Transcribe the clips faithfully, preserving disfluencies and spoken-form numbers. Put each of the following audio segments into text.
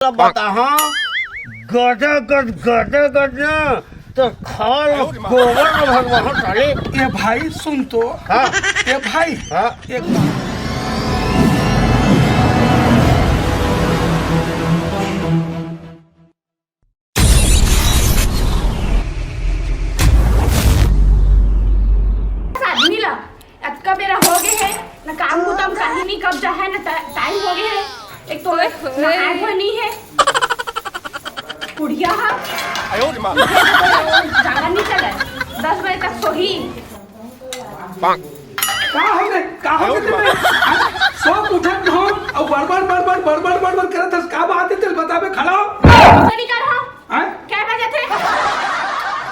ला बताहा, गदा गद, गदा गद ना, तो खाल गोबर में भगवान साले। ए भाई, सुन तो। हाँ। ए भाई, हाँ। एक बात। आदमी ला अतका बेरा हो गे हे, न काम बुता म काहीं नी कब जाहे, न टा-, टाइम हो गे हे। एक तो ओए होए। नहाए धोए नी हे। बुढ़िया हा। आयो रे माँ। जाना नी चले। दस बजे तक सोही। का हो गे, का हो गे तेला? हाँ? सो उठत हो, अउ बड़बड़, बड़बड़, बड़बड़, बड़बड़ करत हस, का बात हे तेला बताबे, खड़ा हो। ऊपर नी कर हो। हाँ? क्या बजे थे?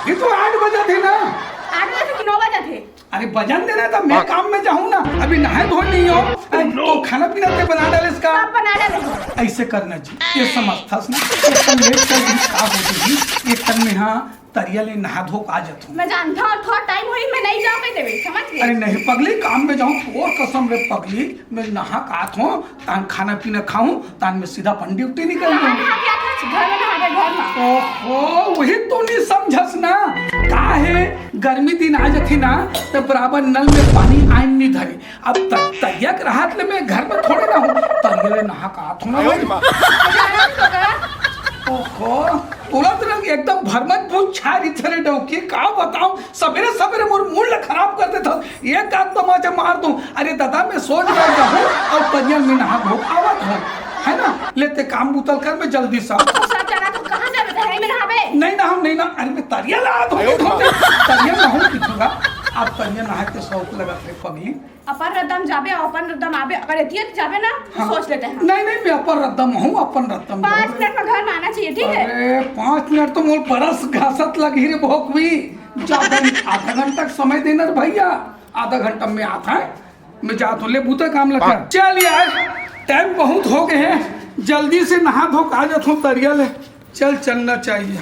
ये तो आठ बजे थे ना। आठ बजे थे कि नौ बजे थे? अरे बजन दे ना, तब मैं काम में जाहूँ ना, अभी नहाए धोए नहीं हो। अरे, तो खाना पीना ते बना डाले इसका। सब बना डाले हो। ऐसे करना जी, ये समझथस ना, ये कम लेट कर दी, का होती जी, ये कम में हाँ, तरिया ले नहा धो के आ जात हूँ। मैं जानता हूँ, थोड़ा टाइम होई, मैं नहीं जाऊँ कहीं देवे, समझ गए? अरे नहीं पगली, काम में जाहूँ, तोर कसम रे पगली, मैं नहा के आत हूँ, तान खाना पीना खाहूँ, तान मैं सीधा अपन ड्यूटी निकल नहा, जाऊँ। नहा के आत हस, घर में नहाबे, घर में। ओहो, वही तो नहीं समझस ना, का हे, गर्मी दिन आ जाथे ना, तो बराबर नल में पानी आइन नहीं धरे। अब त-, तरिया के रहत ले मैं घर में थोड़े ना हूँ, तरिया ले नहा के आत हूँ ना भाई। ओहो, तुरंत रंग एकदम भरमत भूत छा रही थे रे डौकी, का बताऊं, सबेरे सबेरे मोर मूड ला खराब कर देथस। एक आध तमाचा मार दूं, अरे दादा मैं सोच रहा हूँ, अउ तरिया में नहा धो के आवत हूँ, है ना? ले ते काम बुता ल कर, मैं जल्दी से। तो सब जना तो कहाँ जाबे, तरिया में नहाबे? नहीं ना, हम नहीं ना, अरे मैं तरिया ला आत हूँ, आयो। तरिया में नहाऊँ किथूंगा। आप तरिया नहा के शौक लगा थे पगली। अपन रद्दा म जाबे अउ अपन रद्दा म आबे, अगर एतिये जाबे ना, तो हाँ। सोच लेते हैं। नहीं, नहीं, मैं अपन रद्दा म हूँ, अपन रद्दा म पाँच हूँ। मिनट में घर में आना चाहिए, ठीक है? अरे, पाँच मिनट तो मोर बरस घासत लगही रे भोकवी। ज्यादा नहीं, आधा घंटा का समय देना रे भैया, आधा घंटा में आता है, मैं जात हूँ, ले बूता काम लगा। हाँ। चल यार, टाइम बहुत हो गे हे, जल्दी से नहा धो के आ जात हूँ तरिया ले। चल, चलना चाहिए।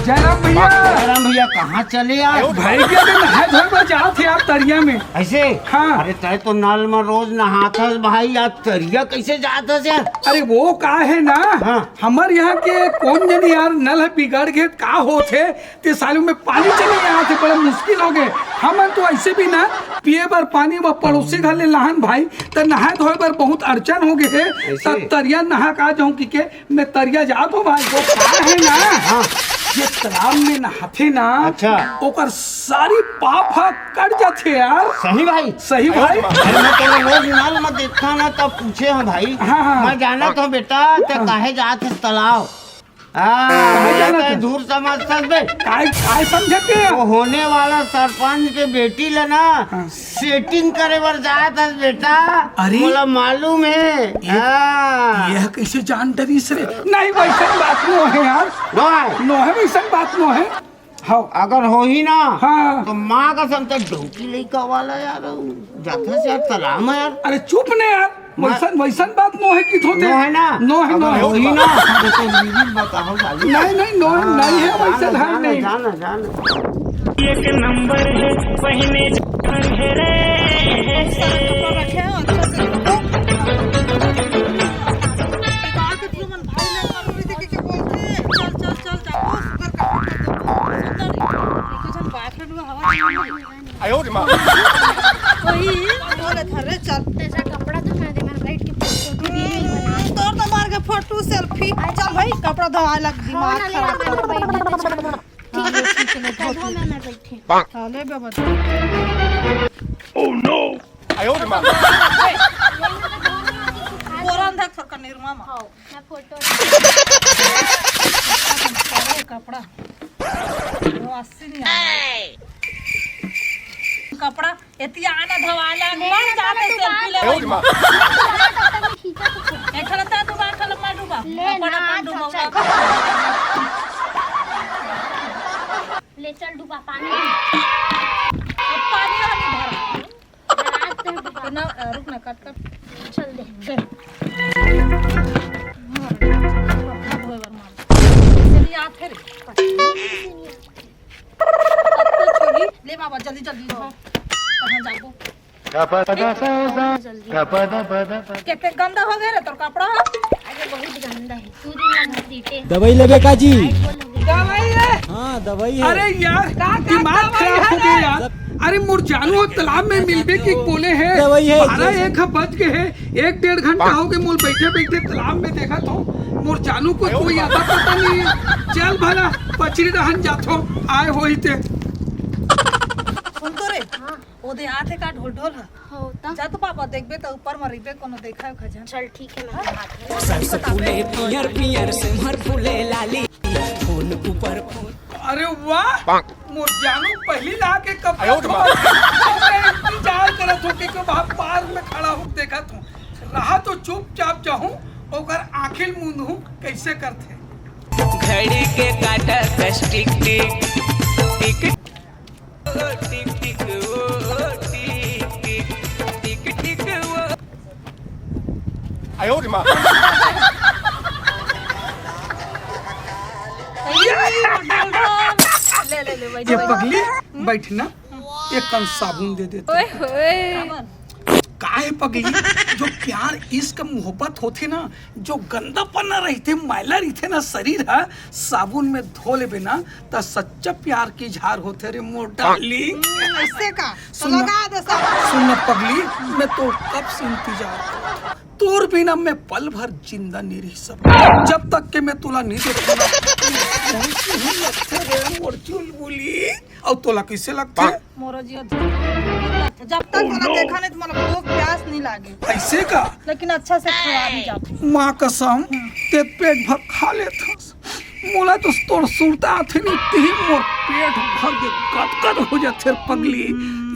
जयराम भैया। जयराम भैया, कहाँ चले यार? भाई के दिन नहाए धोए बर जात हे यार तरिया में। ऐसे? हाँ। अरे, तय तो नल में रोज नहात हस भाई, यार तरिया कैसे जात हस यार? अरे, वो का हे ना, हाँ। हमर यहाँ के कोन जनी यार नल हे बिगड़ गे, का होत हे, ते सालों में पानी चले आत हे, बड़ा मुश्किल हो गे। हमन तो ऐसे भी ना पिए बर पानी बर पड़ोसी घर ले लाहन भाई, त नहाए धोए बर बहुत अड़चन हो गे हे। ऐसे? त तरिया नहा के आ जाऊं कि के, मैं तरिया जात हूँ भाई। वो का हे ना, हाँ। जे तालाब में नहाथे ना, अच्छा। ओकर सारी पाप ह कट जाथे यार। सही भाई? सही भाई। अरे मैं तोला रोज नल में देखता ना, तब पूछे हूँ भाई। हाँ, हाँ। मैं जानत हूँ बेटा, ते हाँ। काहे जात हे तालाब? हाँ, कहाँ जाना तैं था? धूर समझथस बे। काय, काय समझत हे? वो होने वाला सरपंच के बेटी ला ना, हाँ। सेटिंग करे बर जात हस बेटा। अरे। मोला मालूम हे। ये, हाँ। ये कैसे जान डरिस रे? नहीं, वैसन बात नो हे यार। नो हे? नो हे, वैसन बात नो हे। हाँ। अगर होही ना, हाँ। तो माँ कसम ते डौकी लइका वाला यार, जाथस यार तालाब में यार। अरे चुप ने यार, मैं वैसन, वैसन बात नो हे कि थोते। नो हे ना? नो हे, अगर नो हे। होही ना, तो, तो बीबी बताओ साली। नहीं, नहीं, नो हे, हाँ, नहीं हे, जाना, वैसन हाल जाना, नहीं। जाना, जाना। एक नंबर हे, पहिने जान हे रे। सारा कपड़ा रखे हैं, अच्छा से धो। निकाल के तू मन भाई ले, मारो रे, देखे के बोलथे। चल, चल, चल, जाओ, सुंदर कपड़ा पहन के, सुंदर। एक झन बात में हवा चल रही है। आयो रे माँ। वही, बोले था रे, चल। तेरा कपड़ा तो मैं दे, मैं बैठ के फोटो भी नहीं बना। हम्म, तोर तो मार के फोटो, सेल्फी। चल भाई, कपड़ा धोआ लग, दिमाग खराब कर। ठीक है, ठीक है, मैं धो, मैं, मैं बैठे। हाँ, ले बाबा। Oh no! आयो रे माँ। बोरा अंधा थोर का निरमा मा। हाँ। मैं फोटो अरे, कपड़ा। वो अस्सी नहीं आया। कपड़ा, एतिया आना धवाला, ले, मन मैं जाते तो selfie ले। डुबा। मैं खींचा तो एक खड़ा ता डुबा, खड़ा मैं डुबा। ले अपन, ना, अपन डुबा। चल, चल। ले चल डुबा पानी। अब पानी वाली भर। रात में तो ना, अ, रुक ना, कट, कट। चल दे। दे। हाँ, कपड़ा धोए बर मामा। जल्दी आ फिर। अब तो छोड़ी, ले बाबा, जल्दी, जल्दी हो। कहाँ जाबो? जल्दी। कतेक गंदा हो गए रे तोर कपड़ा ह। अरे बहुत गंदा है, दू दिन में घसीटे। दवाई लेबे का जी? दवाई है? हाँ, दवाई है। अरे यार, का, का दिमाग दवाई खराब है हो गया रे? यार। अरे मोर जानू, तालाब में मिलबे की बोले है, दवाई है, बारह जैसे एक बज गए है, एक डेढ़ घंटा हो गए मोर बैठे बैठे तालाब में देखा तो मोर जानू को कोई अता पता नहीं है। चल भला पचरी रहन जाथो, आए होई ते। सुन तो रे, हाँ। ओदे आथे का ढोल ढोल ह? हो त। जा तो पापा, देखबे त ऊपर म रहिबे, कोनो देखा उखा झन। चल ठीक है, मैं हाँ? हाथ में सरसों फूले पियर पियर, सेमर फूले लाली, फूल ऊपर फूल। अरे वाह, मोर जानू पहली ला के कब आयो रे माँ। मैं इंतजार करत हूँ कि कब आप पार्क में खड़ा हो देखत हूँ। रहा तो चुपचाप जाहूँ, ओकर आँखिल मूंद हूँ, कैसे करथे। घड़ी के काटा कस टिक टिक, टिक टिक टिक, ओ टिक टिक, टिक टिक, ओ। आयो रे माँ। ले, ले, ले, बैठ, ये बैठ। पगली, बैठ ना, एक कन साबुन दे देते। ओए होए। का है पगली, जो प्यार, इश्क, मोहब्बत होथे ना, जो गंदापना रहिथे, मैला रहिथे ना शरीर ह, साबुन में धो लेबे ना, त सच्चा प्यार के इजहार होथे रे मोर डार्लिंग। हम्म, ऐसे का? तो सुन ना, लगा दे साबुन। सुन ना पगली, मैं तो कब से इंतजार करत हूँ। तोर बिना मैं पल भर जिंदा नहीं रह सकता। जब तक के मैं तोला नहीं देखूँ ना, मैं वहीं से ही लगथे रे मोर चुलबुली। अउ तोला कैसे लगथे? मोरो जियो धुआं। जब तक तोला देखा नहीं, तो मोला भूख प्यास नहीं लागे। ऐसे का? लेकिन अच्छा से खवा भी जाते। माँ कसम, ते पेट भर खा लेथस। मोला तो तोर सुरता आथे नहीं, तिही मोर पेट भर के गदगद हो जाथे रे पगली।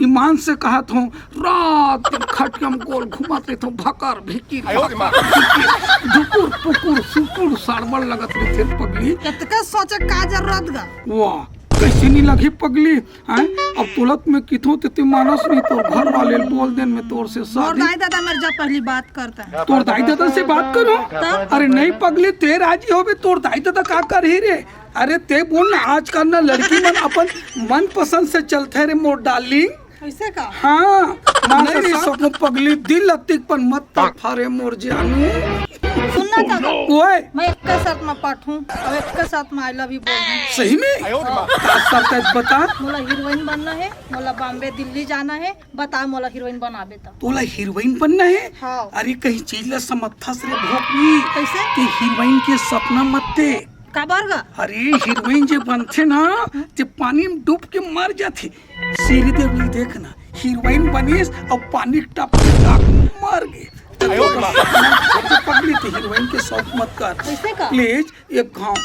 ईमान से कहत हूँ, रात दिन खटिया में गोल घुमात रहिथों, भकर भिकिर, आयो रे माँ। भकर भिकिर, ढुकुर पुकुर सुकुर साड़बड़ लगत रहिथे रे पगली। कतका सोचे का जरूरत गा? वाह, कैसे नहीं लगी पगली? हैं? अब तुलत में किथो ते, ते मानस नहीं, तोर घर वाले बोल देन मैं तोर से मोर शादी। दाई ददा मेर जा पहली बात करता है। तोर दाई ददा से बात करो। तब? अरे नहीं पगली, ते राजी होबे, तोर दाई ददा का करही रे? अरे ते बोल ना, आजकल ना लड़की मन अपन मन पसंद से चलथे रे मोर डार्लिंग। ऐसे का? हाँ, माँ नहीं, नहीं, कसम। सको पगली, दिल अतिक पन मत तड़फा रे मोर जानू। सुन ना काका, ओए। मैं एक शर्त में पटहूँ, अब एक शर्त में I love you बोल दूँ। सही में? हाँ। का शर्त है बता। मोला हीरोइन बनना है, मोला बॉम्बे दिल्ली जाना है, बता मोला हीरोइन बनाबे त। तोला हीरोइन बनना है? हाँ। अरे कहीं चीज ला समझथस रे भोपी। कैसे? ते हीरोइन के सपना मत दे। काबर गा? अरे हीरोइन जे बनथे ना, ते पानी में डूब के मर जाथे। श्रीदेवी देख ना, हीरोइन बनिस अउ पानी टप के जाके मर गे। त आयो रे बाप। पगली, ते हीरोइन के शौक मत कर। कैसे का? प्लीज एक घाव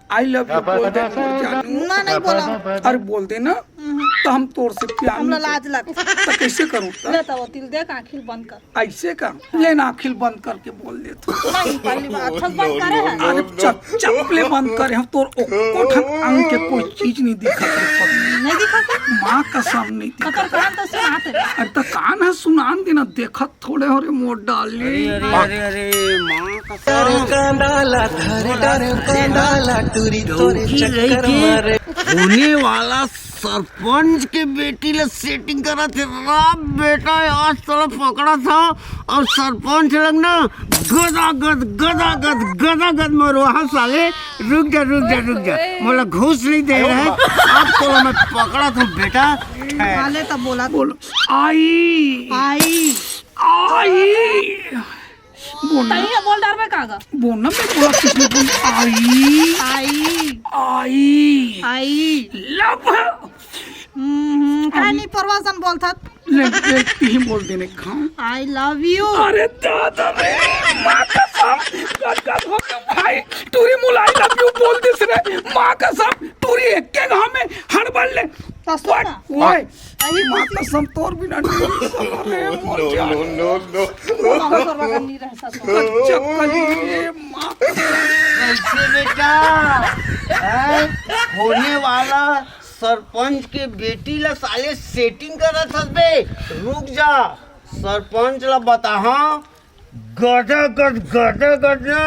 I love you बोल दे मोर जानू। ना, नहीं बोला। अरे बोल दे ना, हम्म। त हम तोर से प्यार हमला नहीं लाज कर-, लगता। त कैसे करूँ त? ले त वो तिल देख, आँखिल बंद कर। ऐसे का? ले ना, आँखिल बंद करके बोल दे तो। नहीं, पहली बार अच्छा से बंद करे है। अरे चप-, चपले बंद करे हम, तोर एको ठन अंग के कोई चीज नहीं दिखत रे पगली। नहीं दिखत है? माँ कसम नहीं दिखत। कतर कान तो सुनात है। अरे त कान है, सुनान देना, देखत थोड़े हो रे मोर डार्लिंग। अरे, अरे, अरे, अरे, माँ कसम। कांदा ला धर, कांदा ला टूरी तोरे चक्कर मारे। होने वाला सरपंच के बेटी ले सेटिंग करत हे। रा बेटा, आज तोला पकड़त हँव अउ सरपंच लग ना गदागद, गदागद, गदागद मरवाहूँ साले। रुक जा, रुक जा, रुक जा, मोला घूस नहीं दे रहे। अब तोला मैं पकड़त हँव बेटा। हाले त बोला। बोलो। आई। आई। आई। बोल ना। तही बोल डरबे का गा? बोल ना, मैं बोला किसने बोल? आई। आई। आई। आई। Love। हम्म, हम्म, का नहीं परवासन बोलथस? ले, ले, तिही बोल देने खाऊं। I love you। अरे दादा रे, माँ कसम, गदगद हो गया भाई, टूरी मोला I love you बोल दिस रे, माँ कसम, टूरी एक के घाव में हड़बड़ ले। तो सुन ना। ओए, अही माँ खुशी कसम तोर बिना नहीं रह सकत रे, मोर जान। No, no, no, no। माँ तोर बगल नहीं रह सकत। कच्चा कली रे माँ। कैसे बेटा? हैं? होने वाला सरपंच के बेटी ला साले सेटिंग करत हस बे। रुक जा, सरपंच ला बताहा। गदा गद, गदा गद ना,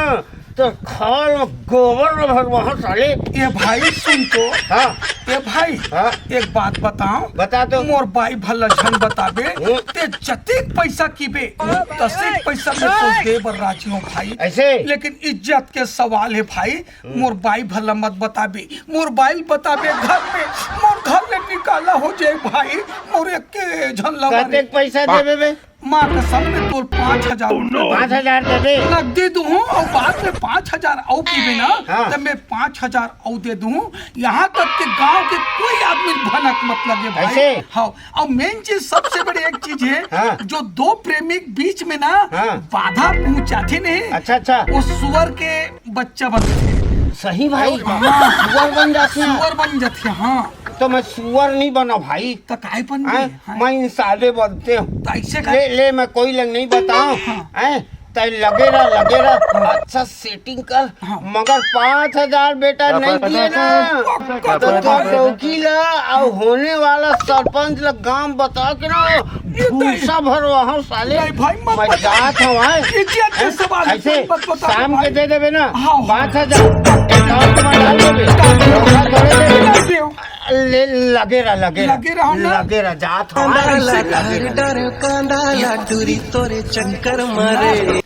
तो खाल में गोबर में भरवा हो साले। ए भाई सुन तो। हाँ। ए भाई, हाँ। एक बात बताओ। बता तो। मोर बाई भला झन बताबे। हम्म। ते जतेक पैसा किबे, तसेक पैसा में तो दे बर राजी हूँ भाई। ऐसे? लेकिन इज्जत के सवाल है भाई। हम्म। मोर बाई भला मत बताबे। मोर बाई बताबे घर में, मोर घर ले निकाला हो जाए भाई। मोर एक झन लवा रे। कतेक पैसा देबे बे? माँ कसम में तोर पाँच हजार रुपया पाँच हजार दे दे। नकदी दूहूँ और बाद में पाँच हजार और पीबे ना, हाँ। तब मैं पाँच हजार और दे दूहूँ। यहाँ तक के गांव के कोई आदमी भनक मत लगे भाई। ऐसे? हाँ। और मेन चीज, सबसे बड़ी एक चीज है, हाँ। जो दो प्रेमी के बीच में ना, हाँ। बाधा पहुंचाथे नहीं, अच्छा, अच्छा। वो सुअर के बच्चा बनथे। सही भाई, हाँ। सुअर बन जाथे। सुअर बन जाथे, हाँ। तो मैं सुअर नहीं बना भाई। तो काय बन हैं? गए? हाँ। मैं इंसाने बनते हूँ। तो ऐसे का? ले, ले, मैं कोई लग नहीं बताऊँ। हाँ। हैं? तै लगे रह, लगे रह। हाँ। अच्छा सेटिंग कर। हाँ। मगर पाँच हजार बेटा नहीं दिए ना। पक्का तो तो तोर चौकी ला और होने वाला सरपंच ला गांव बता के ना, ये तो भूसा भरवा हूँ साले। नहीं भाई, मत मैं बता। जात हूँ, हैं? इज्जत के सवाल है, ऐसे मत बता शाम भाई। के दे देबे ना, हाँ, हाँ। पाँच हजार अकाउंट में डाल देबे। डाल दो। धोखा थोड़े देबे। डाल दो। ले, लगे रह, लगे रह। लगे रह ना। लगे रह, जात हूँ, हाँ, ऐसे लगे रह। कांदा ला टूरी तोरे चक्कर मारे।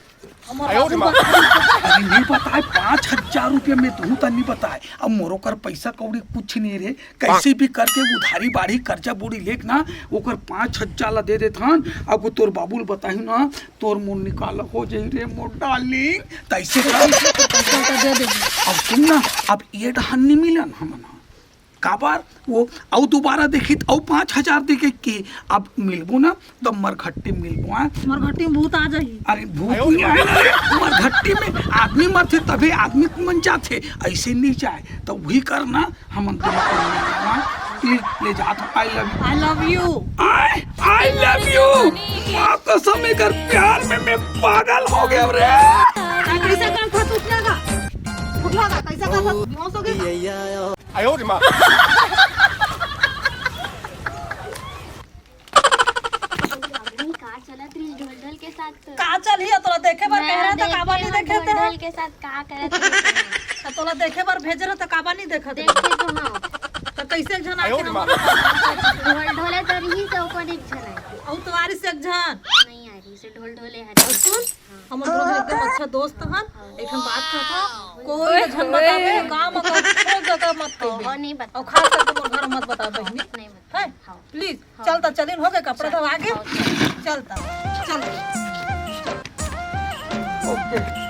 हमर बाबू बता, अरे नहीं बताए, पाँच हजार रुपया में तू त नहीं बताए। अब मोरो कर पैसा कौड़ी कुछ नहीं रे, कैसे भी करके उधारी बाड़ी कर्जा बोड़ी लेके ना ओकर पाँच हजार ला दे देथन। अब वो तोर बाबू ल बताही ना, तोर मुंह निकाल हो जाई रे मोर डार्लिंग, तैसे कर। पैसा तो दे देबे। अब सुन ना, अब ये डहन नहीं मिलन हमन ह। काबर वो अउ दोबारा देखी त अउ पाँच हजार देखे के अब मिलबो ना, त मरघट्टी मिलबो, हाँ? मरघट्टी में भूत आ जाही। अरे भूत नहीं आए ना रे, मरघट्टी में आदमी मरथे तभे आदमी मन जाथे, ऐसे नहीं जाए। त वही करना, हमन दोनों को मिलना, ले, ले जात हूँ, I love you। I love you। I, I love you। माँ कसम, एकर प्यार में मैं पागल हो गया रे। कैसे कर था उठना का? उठना का, कैसे कर था? बेहोश हो गया? का चलत रही ढोल ढोल के साथ तो। का चलही? तोला देखे बर कह रहे त काबर नहीं देखे त? ढोल ढोल के साथ का करत रही? त तोला देखे बर भेज रहे त काबर नहीं देखत रही? देखे तो हाँ। त कैसे एक झन आके हमर ढोल ढोले त रही से ओकर एक झन आए। अउ तोवारी से एक झन? नहीं आ रही से ढोल ढोले हरे। अउ सुन, हमर दोनों एकदम अच्छा दोस्त हन। एक ठन बात कहत हूँ, कोई ल झन बताबे, गाँव में कहीं कोनो जगह मत कहिबे। नहीं बता। अउ खास करके मोर घर मत बता बहिनी। नहीं बता। है? हाँ। प्लीज, हाँ। चल त चलिन, हो गए कपड़ा धो आगे। हाँ, चल। चल त, चल। ओके।